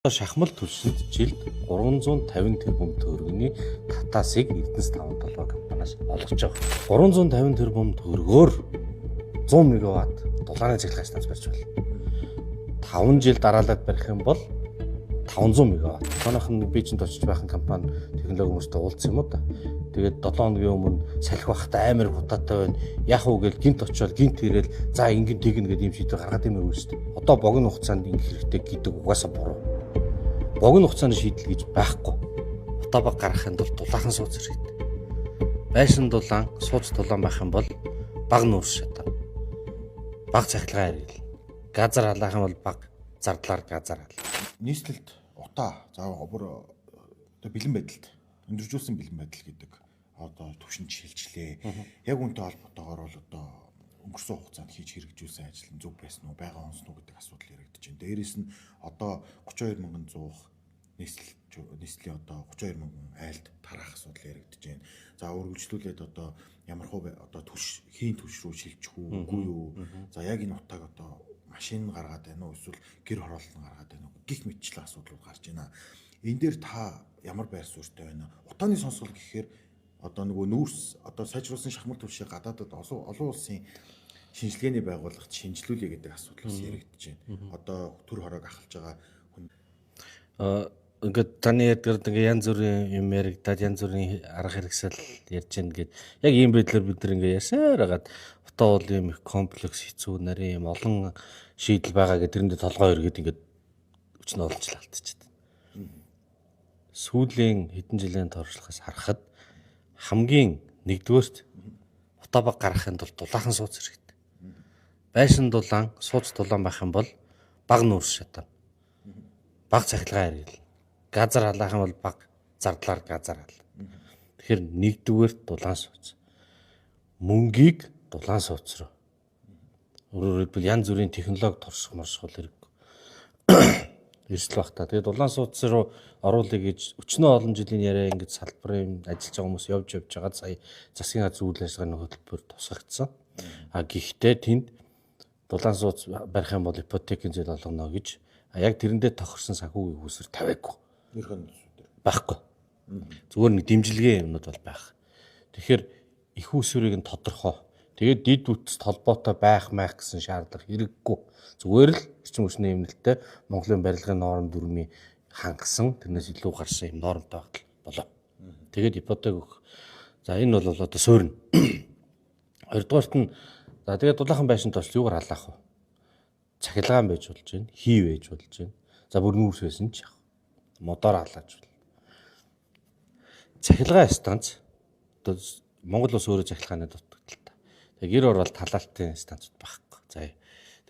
Шахмал түвшинд жилд 350 тэрбум төгрөгийн татаасыг Эрдэнэс 5 толгой компаниас олгож байгаа. 350 тэрбум төгрөгөөр 100 мегаватт дулааны цахилгаан станц барьж байна. 5 жил дараалал барих юм бол 500 мегаватт. Манайхан Бээжинд очиж байхан компани технологи хүмүүстэй уулзсан юм уу да. Тэгээд 7 хоногийн өмнө салхи бахта амар хутаатай байна. Яг уу гэл гинт очиод гинт ирээл за ингэн тэгнэ гэдэг ийм шийдвэр гаргаад имээр үү шүү дээ. Одоо богино хугацаанд ингэх хэрэгтэй гэдэг угаасаа буруу. Богино хугацааны шийдэл гэж байхгүй. Утаа баг гаргахын тулд дулаахан сууц хэрэгтэй. Байшин дулаан, сууц дулаан байх юм бол баг нүүрс шатаа. Баг цахилгаан хэрэглэнэ. Газар халаах юм бол баг зардлаар газар хал. Нийслэлд утаа за бүр одоо бэлэн байдалд өндөржүүлсэн бэлэн байдал гэдэг одоо төвшөнд шилжлээ. Яг үнтэй холбоотойгоор бол одоо өнгөрсөн хугацаанд хийж хэрэгжүүлсэн ажил нь зөв байсан уу, байгаа онсон уу гэдэг асуудал яригдаж байна. Дээрээс нь одоо 32,100 нийслэл нийслэлийн одоо 32,000 айлд тараах асуудал яригдаж байна. За үргэлжлүүлээд одоо ямар хуу одоо түш хийн түвш рүү шилжих үү, үгүй юу? За яг энэ утааг одоо машин гаргаад байна уу эсвэл гэр хороолт нь гаргаад байна уу гих мэтчлэн асуудлууд гарч байна. Энэ дээр та ямар байр суурьтай байна? Утааны сонсгол гэхээр одоо нөгөө нүүрс одоо сайжруулсан шахмал түвшийг гадаадад олон улсын шинжилгээний байгууллагт шинжилүүлье гэдэг асуудал бас яригдж байна. Одоо төр хороог ахалж байгаа хүн Ингээд таны ядгард ингээ янз бүрийн юм яригдаад, янз бүрийн арга хэрэгсэл ярьж гин гэд яг ийм байдлаар бид нар ингээ ясаар хагаад утаа бол ийм их комплекс, хэцүү, нарийн юм олон шийдэл байгаа гэх тэрэндээ толгой эргээд ингээд өчнө олончлаа алдчихад. Сүүлийн хэдэн жилийн туршлагаас харахад хамгийн нэгдүгээрт утаа баг гаргахын тулд дулаахан сууц хэрэгтэй. Байшин дулаан, сууц дулаан байх юм бол баг нүүрс шатаа. Баг цахилгаан хэрэглэнэ. Газар халаах юм бол баг зардлаар газар хал. Тэгэхээр нэгдүгээрт дулаан сууц. Мөнгийг дулаан сууц руу. Өөрөөр хэлбэл, янз бүрийн технологи турших морших бол хэрэггүй. Эрсдэл бах та. Тэгээд дулаан сууц руу оруулъя гэж өчнөө олон жилийн яриа ингэж салбарын ажиллаж байгаа хүмүүс явж явж байгаа сая засгийн газрын үйл ажиллагааны хөтөлбөр тусгагдсан. А гэхдээ тэнд дулаан сууц барих юм бол ипотекийн зээл олгоно гэж яг тэрэндээ тохирсон санхүүгийн хүүсэр тавиагүй. Нэрхэн байхгүй. Зүгээр нэг дэмжлэгийн юмнууд бол байх. Тэгэхээр их усүрийг нь тодорхой. Тэгээд дид бүтц холбоотой байх майх гэсэн шаардлага хэрэггүй. Зүгээр л эрчим хүчний эмнэлттэй Монголын барилгын норм дүрмийн хангасан, тэрнээс илүү гарсан юм нормтой багтал болоо. Тэгээд ипотек өгөх. За, энэ бол одоо суурна. Хоёрдугаарт нь, за, тэгээд дулаахан байшинд орч юугаар халаах вэ? Цахилгаан байж болж байна, хий байж болж байна. За, бүр нүүрс байсан ч яах. Модоор халааж байна. Цахилгаан станц одоо Монгол улс өөрөө цахилгааны дутагдaltaй. Тэгээ гэр орол талаалтын станцууд байхгүй. За,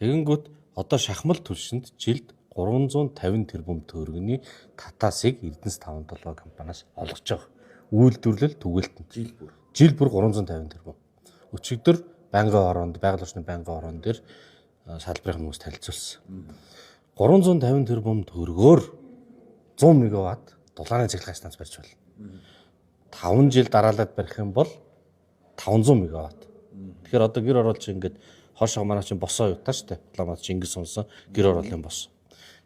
тэгэнгүүт одоо шахмал түвшинд жилд 350 тэрбум төгрөгийн татаасыг Эрдэнэс 5 толгой компаниас олгож байгаа. Үйлдвэрлэл түгээлтэнд. Жил бүр. Жил бүр 350 тэрбум. Өчигдөр байнгын хороонд, байгаль орчны байнгын хороон дээр салбарын хүмүүс танилцуулсан. 350 тэрбум төгрөгөөр 100 мегаватт дулааны цахилгаан станц барьж байна. 5 жил дараалал барих юм бол 500 мегаватт. Тэгэхээр одоо гэр ороол чи ингээд хоошоо манай чинь босоо ютаа штэ. Дипломат Чингис унсан гэр ороолын бос.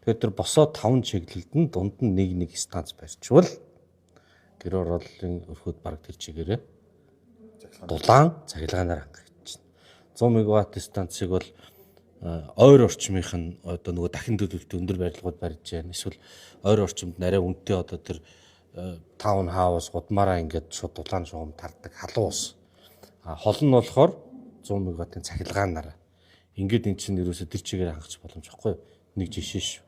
Тэгэхээр тэр босоо 5 чиглэлд нь дунд нь нэг нэг станц барьчвал гэр ороолын өрхөд баг тэр чигээрээ дулаан цахилгаанаар хангагдчихна. 100 мегаватт станцыг бол ойр орчмынх нь одоо нөгөө дахин төлөвлөлт өндөр барилгууд барьж байна. Эсвэл ойр орчимд арай үнэтэй одоо тэр таун хаус гудмаараа ингээд шууд дулаан шугам тардаг халуун ус. А хол нь болохоор 100 мегаваттын цахилгаанаар. Ингээд эн чинь ерөөсө тэр чигээр хангах боломж байхгүй юу? Нэг жишээ шүү.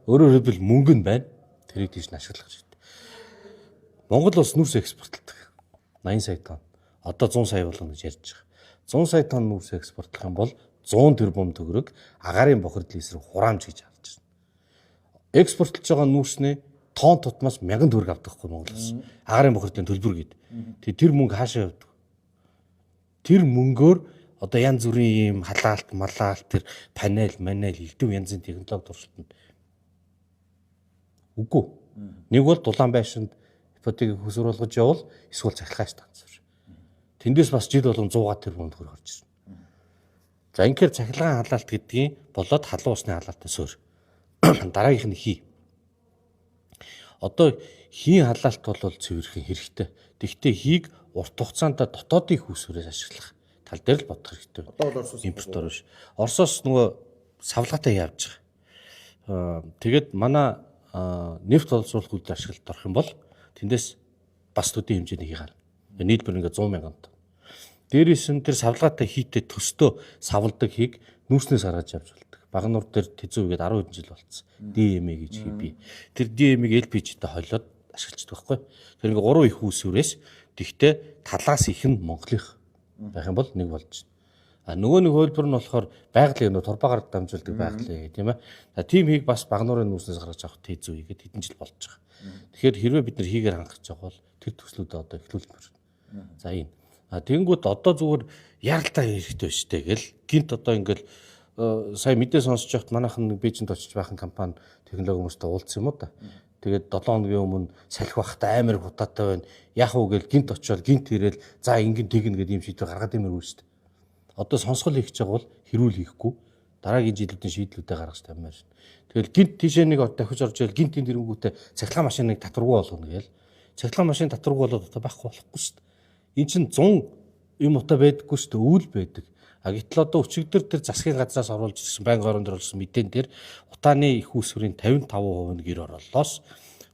Өөрөөр хэлбэл, мөнгө нь байна. Тэрийг тийш нь ашиглах хэрэгтэй. Монгол улс нүүрс экспортлдог. 80 сая тонн. Одоо 100 сая болгоно гэж ярьж байгаа. 100 сая тонн нүүрс экспортлох юм бол 100 тэрбум төгрөг агаарын бохирдлын эсрэг хураамж гэж харж байна. Экспортлж байгаа нүүрсний тоон тутмаас 1000 төгрөг авдаг хгүй Монгол улс. Агаарын бохирдлын төлбөр гэдэг. Тэгээ тэр мөнгө хаашаа явдаг? Тэр мөнгөөр одоо янз бүрийн ийм халаалт, малаалт, тэр панел, манел, элдв янзын технологи туршилтанд үгүй. Нэг бол дулаан байшинд ипотекийг хөсөр болгож явбал эсвэл цахилгаан станц. Тэндээс бас жил болгон 100 тэрбум төгрөг орж ирнэ. За, инхээр цахилгаан халаалт гэдгийн болоод халуун усны халаалтын суурь. Дараагийнх нь хий. Одоо хийн халаалт бол цэвэрхэн хэрэгтэй. Тэгвэл хийг урт хугацаанд дотоодын хүүсвэрээс ашиглах тал дээр л бодох хэрэгтэй. Одоо бол Оросоос импортоор биш. Оросоос нөгөө савлгаатай явж байгаа. Тэгээд манай нефть боловсруулах үйлдвэр ашиглалт орох юм бол тэндээс бас төдий хэмжээний хий гарна. Нийлбэр ингээд 100 мянган тонн. Дээрээс нь тэр савлгаатай хийтэй төстөө савладаг хийг нүүрснээс гаргаж явж болдог. Багануур дээр тэзүү гээд 10 хэдэн жил болцсон. DMA гэж хий би. Тэр DMA-г LPG-тэй холиод ашиглаждаг байхгүй. Тэр ингээд гурван их үүсвэрээс тэгтээ талаас их нь Монголынх байх юм бол нэг болж байна. А нөгөө нэг хөлбөр нь болохоор байгалийн нөө турбаагаар дамжуулдаг байгалийн тийм ээ. За тийм хийг бас Багануурын нүүрснээс гаргаж авах тэзүү хийгээд хэдэн жил болж байгаа. Тэгэхээр хэрвээ бид нар хийгээр хангах гэж байгаа бол тэр төслүүдээ одоо эхлүүлмээр. За энэ. А тэгэнгүүт одоо зүгээр яралтай хэрэгтэй биш үү гэл гинт одоо ингээл сая мэдээ сонсож байхад манайхан нэг Бээжинд очиж байхан компани технологи хүмүүстэй уулзсан юм уу да. Тэгээд 7 хоногийн өмнө салхи бахта амар хутаатай байна. Яах вэ гэл гинт очиод гинт ирээл за ингэн тэгнэ гэдэг юм шийдвэр гаргаад имэргүй шүү дээ. Одоо сонсгол хийх гэж байгаа бол хэрүүл хийхгүй дараагийн жилүүдийн шийдлүүдээ гаргаж тавьмаар шин. Тэгэл гинт тийшээ нэг давхиж орж ирэл гинт энэ дэрнгүүтээ цахилгаан машиныг татваргүй болгоно гээл. Цахилгаан машин татваргүй болоод одоо байхгүй болохгүй шүү дээ. Эн чинь 100 юм утаа байдаггүй шүү дээ. Өвөл байдаг. А гэтэл одоо өчигдөр тэр засгийн газраас оруулж ирсэн байнгын орон дээр болсон мэдээн дээр утааны их үүсвэрийн 55% нь гэр орооллоос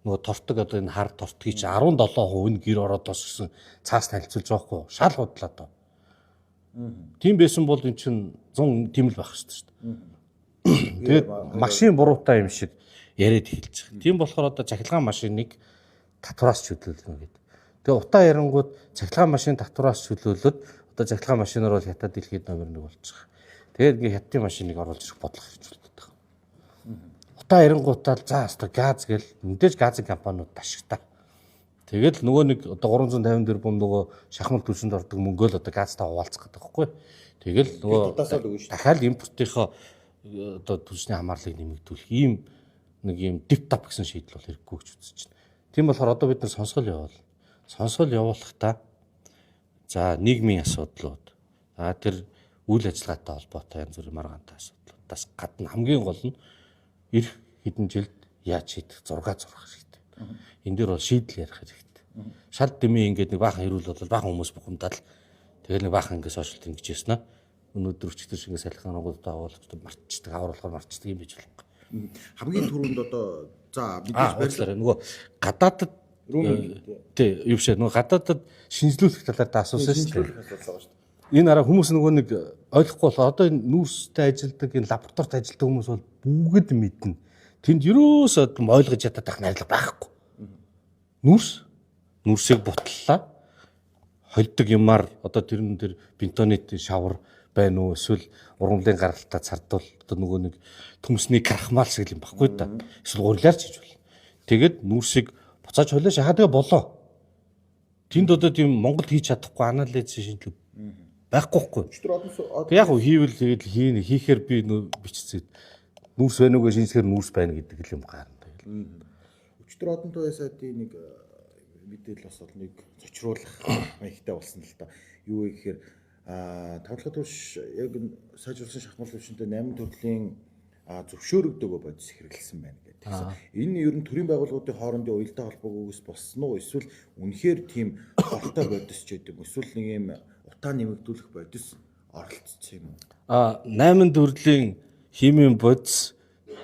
нөгөө тортог одоо энэ хар тортгийг чи 17% нь гэр ороодоос гэсэн цаас танилцуулж байгаа хгүй шал худлаа доо. Тийм байсан бол эн чинь 100 тийм л байх шүү дээ. Тэгээд машин буруутай юм шиг яриад эхэлж байгаа. Тийм болохоор одоо цахилгаан машиныг татвараас чөлөөлнө гэдэг. Тэгээ утаа ярангууд цахилгаан машин татвараас чөлөөлөд одоо цахилгаан машинаар бол хятад дэлхийд номер 1 болж байгаа. Тэгээд ингээ хятадын машиныг оруулж ирэх бодлого хэрэгжүүлдэг байгаа. Утаа ярангуудаа за хаста газ гэл мэдээж газын компаниуд ашигтай. Тэгэл нөгөө нэг одоо 350 тэрбум нөгөө шахмал түвшинд ордог мөнгөө л одоо газтай хуваалцах гэдэг байхгүй. Тэгэл нөгөө дахиад импортынхоо одоо түвшний хамаарлыг нэмэгдүүлэх ийм нэг ийм дип тап гэсэн шийдэл бол хэрэггүй гэж үзэж байна. Тийм болохоор одоо бид нар сонсгол явуул. Сонсгол явуулахдаа за нийгмийн асуудлууд, за тэр үйл ажиллагаатай холбоотой янз бүрийн маргаантай асуудлуудаас гадна хамгийн гол нь эх хэдэн жилд яаж шийдэх зураг зурах хэрэгтэй. Энэ дээр бол шийдэл ярих хэрэгтэй. Шал дэмий ингээд нэг баахан хэрүүл бол баахан хүмүүс бухимдал тэгэл нэг баахан ингээд сошиал ингэж яснаа. Өнөөдөр өчигдөр шиг салхин рангуудаа агуулж мартчихдаг, авар болохоор мартчихдаг юм байж болохгүй. Хамгийн түрүүнд одоо за мэдээж барилга нөгөө гадаадд тий юу шээ нөгөө гадаадд шинжлүүлэх талаар та асуусан шүү дээ. Энэ араа хүмүүс нөгөө нэг ойлгохгүй болохоор одоо энэ нүүрстэй ажилдаг, энэ лабораторид ажилдаг хүмүүс бол бүгд мэднэ. Тэнд ерөөсөө ойлгож ядаад байх найрлага байхгүй. Нүүрсийг бутлаа. Холддог юмар одоо тэр нь тэр бентонит шавар байна уу эсвэл ургамлын гаралтаа цардвал одоо нөгөө нэг төмсний крахмал шиг юм баггүй да. Эсвэл гурилаар ч хийж болно. Тэгээд нүүрсийг буцааж холио шахаа тэгээ болоо. Тэнд одоо тийм Монголд хийж чадахгүй анализ шинжилгээ байхгүй хгүй. Тэг яг хийвэл тэгэл хийн хийхээр би бичсэн. Нүүрс байна уу гэж шинжлэхээр нүүрс байна гэдэг л юм гарна. Тэгэл. Өчтөр одон туяа сайдын нэг мэдээлэл бас бол нэг зочруулах маягтай болсон л та. Юу вэ гэхээр тавлага түвш яг сайжруулсан шахмал түвшинтэй 8 төрлийн зөвшөөрөгдөөгөө бодис хэрэглэсэн байна гэдэг. Энэ ер нь төрийн байгууллагуудын хоорондын уялдаа холбоогүйгээс болсон уу эсвэл үнэхээр тийм хортой бодис ч гэдэг юм эсвэл нэг юм утаа нэмэгдүүлэх бодис оролцсон юм уу? 8 төрлийн химийн бодис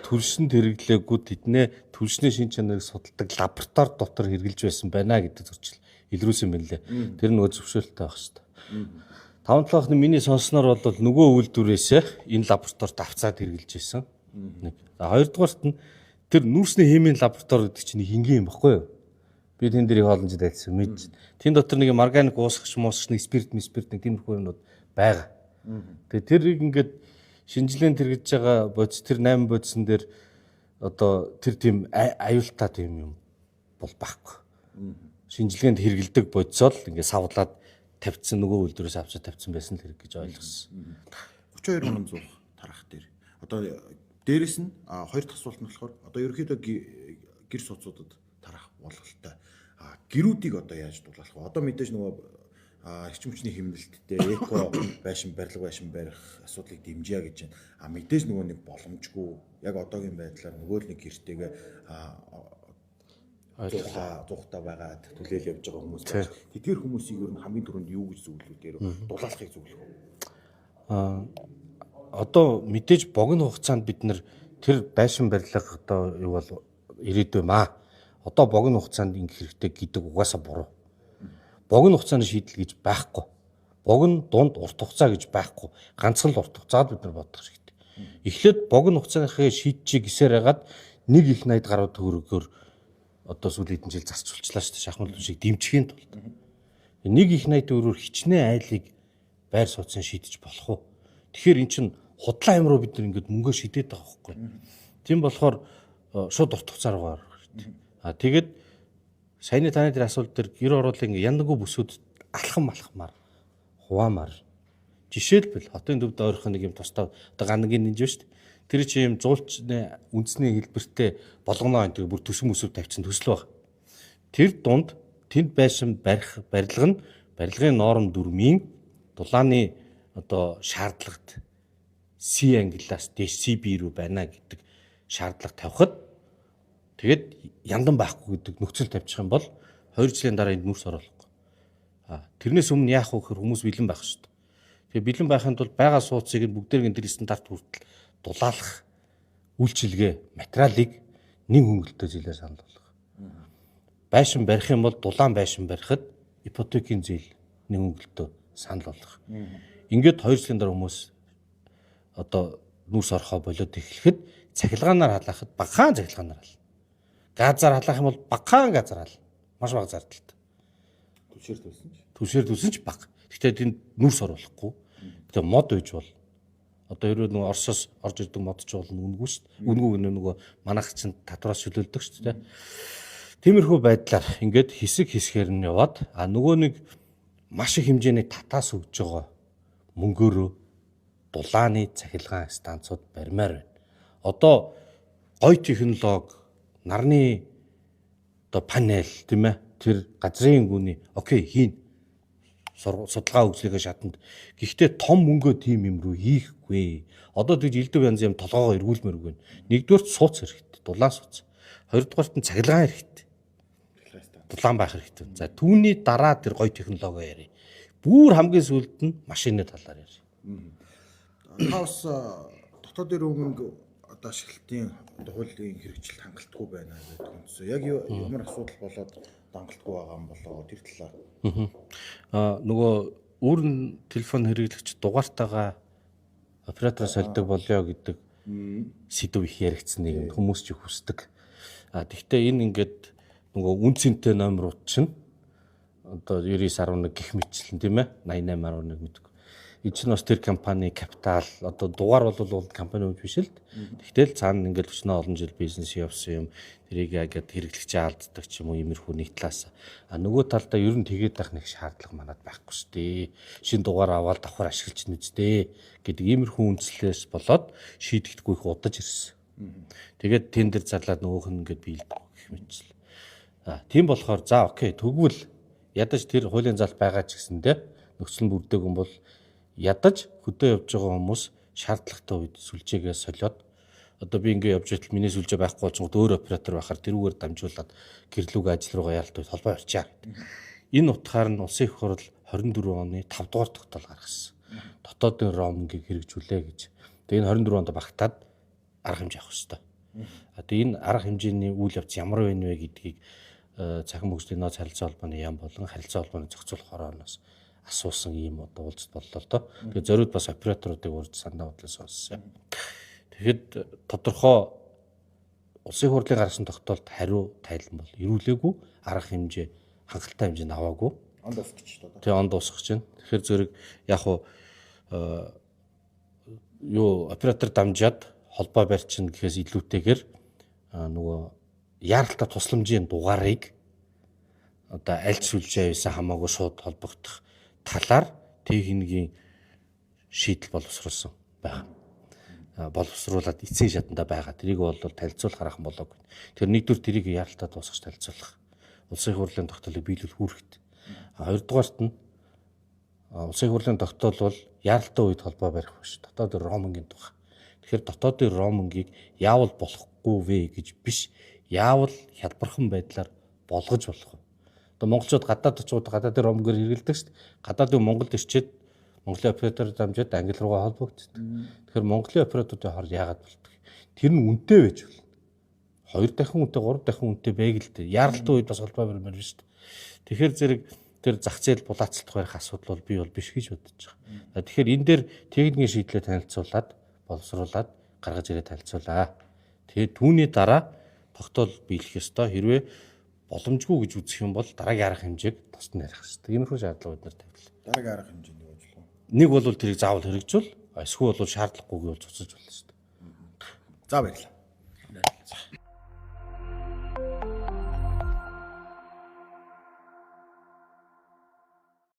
түлшинд хэрэглээгүй тэднээ түлшний шин чанарыг судалдаг лаборатори дотор хэрэгжилж байсан байна гэдэг зөрчил илрүүлсэн байна лээ. Тэр нөгөө зөвшөөрөлттэй байх хэрэгтэй. 5 7 хоног миний сонссноор бол нөгөө үйлдвэрээсээ энэ лабораторид авцаад хэрэгжилж байсан. Нэг. За хоёрдугаарт нь тэр нүүрсний химийн лаборатори гэдэг чинь хингийн юм баггүй юу? Би тэн дээр их олон жил ажилласан мэдж. Тэн дотор нэг юм органик уусгах муусгах нэг спирт мспирт нэг тиймэрхүү юмнууд байгаа. Тэгээ тэрийг ингээд шинжилгээнд хэрэгжиж байгаа бодис тэр 8 бодисон дээр одоо тэр тийм аюултай тийм юм бол байхгүй. Шинжилгээнд хэрэгэлдэг бодисоо л ингээд савлаад тавьчихсан нөгөө үйлдвэрээс авчиж тавьчихсан байсан л хэрэг гэж ойлгосон. 32100 тарах дээр. Одоо дээрэс нь хоёр дахь асуулт нь болохоор одоо ерөнхийдөө гэр сууцуудад тарах бололтой. Гэрүүдийг одоо яаж дулаалах вэ? Одоо мэдээж нөгөө эрчим хүчний хэмнэлттэй эко байшин барилга байшин барих асуудлыг дэмжийа гэж байна. А мэдээж нөгөө нэг боломжгүй яг одоогийн байдлаар нөгөө л нэг гэртэйгээ 100% байгаад түлээл явж байгаа хүмүүс байна. Тэдгээр хүмүүсийг ер нь хамгийн түрүүнд юу гэж зөвлөх вэ? Дулаалахыг зөвлөх үү? Одоо мэдээж богино хугацаанд бид нэр тэр байшин барилга одоо юу бол ирээдүй маа. Одоо богино хугацаанд ингэх хэрэгтэй гэдэг угаасаа буруу. Богино хугацааны шийдэл гэж байхгүй. Богино, дунд, урт хугацаа гэж байхгүй. Ганцхан л урт хугацаад бид нар бодох хэрэгтэй. Эхлээд богино хугацааныхаа шийдчихье гэсээр хагаад нэг их 80 гаруй төгрөгөөр одоо сүүлийн хэдэн жил зарцуулчлаа шүү дээ. Шахмал шиг дэмжихийн тулд. Нэг их 80 төгрөгөөр хичнээн айлыг байр сууцын шийдэж болох уу? Тэгэхээр эн чинь худлаа юм руу бид нар ингээд мөнгөө шидээд байгаа байхгүй. Тийм болохоор шууд урт хугацаа руу орох хэрэгтэй. А тэгээд саяны таны дээр асуулт дээр гэр ороолын яндаггүй бүсүүд алхам алхмаар хуваамаар. Жишээлбэл хотын төвд ойрхон нэг юм тусдаа одоо ганангийн нинж шүү дээ. Тэр чинь юм зуулчны үндэсний хэлбэртэй болгоно энэ бүр төсөв мөсөв тавьсан төсөл баг. Тэр дунд тэнд байшин барих барилга нь барилгын норм дүрмийн дулааны одоо шаардлагат C ангиллаас дээш CB рүү байна гэдэг шаардлага тавихад тэгээд яндан байхгүй гэдэг нөхцөл тавьчих юм бол 2 жилийн дараа энд нүрс оруулахгүй. А тэрнээс өмнө яах вэ гэхээр хүмүүс бэлэн байх шүү дээ. Тэгээ бэлэн байхын тулд байгаа сууцыг нь бүгдээрг энэ стандарт хүртэл дулаалах үйлчилгээ материалыг нэг хөнгөлөлтөй зээлээр санал болгох. Байшин барих юм бол дулаан байшин барихад ипотекийн зээл нэг хөнгөлөлтөй санал болгох. Ингээд 2 жилийн дараа хүмүүс одоо нүүрс орохоо болоод эхлэхэд цахилгаанаар халаахад багахан цахилгаанаар хална. Газар халаах юм бол багахан газар хална. Маш бага зардалтай. Түлшээр төлсөн ч. Түлшээр төлсөн ч бага. Гэхдээ тэнд нүүрс оруулахгүй. Гэтэ мод үйж бол одоо ерөө нөгөө Оросоос орж ирдэг мод ч бол үнэгүй шүү дээ. Үнэгүй гэнэ нөгөө манайх чинь татвараас чөлөөлдөг шүү дээ. Тиймэрхүү байдлаар ингээд хэсэг хэсгээр нь яваад а нөгөө нэг маш их хэмжээний татаас өгж байгаа мөнгөөрөө дулааны цахилгаан станцууд барьмаар байна. Одоо гой технологи, нарны одоо панел тийм ээ тэр газрын гүний окей хийн судалгаа хөгжлийнхээ шатанд. Гэхдээ том мөнгөө тийм юм руу хийхгүй. Одоо тэгж элдв янз юм толгоогоо эргүүлмээргүй байна. Нэгдүгээрт сууц хэрэгтэй, дулаан сууц. Хоёрдугаарт нь цахилгаан хэрэгтэй. Дулаан байх хэрэгтэй. За түүний дараа тэр гоё технологи ярив. Бүр хамгийн сүүлд нь машины талаар ярив. Та бас дотоод эрүүл одоо ашиглалтын одоо хуулийн хэрэгжилт хангалтгүй байна гэдэг үндсээ. Яг ямар асуудал болоод хангалтгүй байгаа юм болоо тэр талаар. Нөгөө үүрэн телефон хэрэглэгч дугаартайгаа оператороо сольдог болёо гэдэг сэдв их яригдсан нэг хүмүүс ч хүсдэг. А тэгвэл энэ ингээд нөгөө үн цэнтэй номерууд чинь одоо 99.11 гих мэтчлэн тийм ээ 88.11 мэдгүй. Энэ чинь бас тэр компани капитал одоо дугаар бол компани өмч биш л. Тэгтэл цаана ингээд өчнөө олон жил бизнес явсан юм тэрийг ингээд хэрэглэгчээ алддаг ч юм уу иймэрхүү нэг талаас. А нөгөө талдаа ер нь тэгээд байх нэг шаардлага манад байхгүй шүү дээ. Шинэ дугаар аваад давхар ашиглаж нүзтэй гэдэг иймэрхүү үндслээс болоод шийдэгдэхгүй их удаж ирсэн. Тэгээд тендер зарлаад нөгөөх нь ингээд биелдэг гэх мэтчил. А тийм болохоор за окей тэгвэл ядаж тэр хуулийн зал байгаа ч гэсэндээ нөхцөл нь бүрдээгүй юм бол ядаж хөдөө явж байгаа хүмүүс шаардлагатай үед сүлжээгээ солиод одоо би ингээ явж байтал миний сүлжээ байхгүй болчихгод өөр оператор байхаар тэрүүгээр дамжуулаад гэрлүүгээ ажил руугаа яалт үед холбоо барьчаа гэдэг. Энэ утгаар нь Улсын их хурл 24 оны 5 дугаар тогтоол гаргасан. Дотоодын роумингийг хэрэгжүүлээ гэж. Тэгээ энэ 24 онд багтаад арга хэмжээ авах хэрэгтэй. А тэгээ энэ арга хэмжээний үйл явц ямар байна вэ гэдгийг цахим хөгжлийн нөөц харилцаа холбооны яам болон харилцаа холбооны зохицуулах хорооноос асуусан ийм одоо уулзалт боллоо л доо. Тэгээ зориуд бас операторуудыг урьж сандаа бодлоо сонссон. Тэгэхэд тодорхой Улсын хурлын гаргасан тогтоолд хариу тайлан бол ирүүлээгүй, арга хэмжээ хангалттай хэмжээнд аваагүй. Он дуусах гэж байна. Тэгээ он дуусах гэж байна. Тэгэхээр зэрэг яг уу юу оператор дамжаад холбоо барьчихна гэхээс илүүтэйгээр нөгөө яаралтай тусламжийн дугаарыг одоо аль ч сүлжээ байсан хамаагүй шууд холбогдох талаар техникийн шийдэл боловсруулсан байгаа. Боловсруулад эцсийн шатанда байгаа. Тэрийг бол танилцуулах арга болоогүй. Тэр нэгдүгээр тэрийг яаралтай дуусгах танилцуулах. Улсын хурлын тогтоолыг биелүүлэх үүрэгт. Хоёрдугаарт нь Улсын хурлын тогтоол бол яаралтай үед холбоо барих биш. Дотоод роумингийн тухай. Тэгэхээр дотоодын роумингийг яавал болохгүй вэ гэж биш. Яавал хялбархан байдлаар болгож болох уу? Одоо монголчууд гадаад очиод гадаадын роумингээр хэрэглэдэг шүү дээ. Гадаадын Монголд ирчээд Монголын оператороор дамжаад англи руугаа холбогддог. Тэгэхээр Монголын операторуудын хооронд яагаад болдог? Тэр нь үнэтэй байж болно. 2 дахин үнэтэй, 3 дахин үнэтэй байг л дээ. Яаралтай үед бас холбоо баримаар биш шүү дээ. Тэгэхээр зэрэг тэр зах зээл булаацалдах байх асуудал бол би бол биш гэж бодож байгаа. Тэгэхээр энэ дээр техникийн шийдлээ танилцуулаад, боловсруулад гаргаж ирээ танилцуулаа. Тэгээд түүний дараа тогтоол биелэх ёстой. Хэрвээ боломжгүй гэж үзэх юм бол дараагийн арга хэмжээг тусад нь ярих ёстой. Иймэрхүү шаардлага бид нар тавилаа. Дараагийн арга хэмжээний ажиллаа. Нэг бол тэрийг заавал хэрэгжүүл, эсвэл бол шаардлагагүйг бол цуцалж болно шүү дээ. За, баярлалаа. За.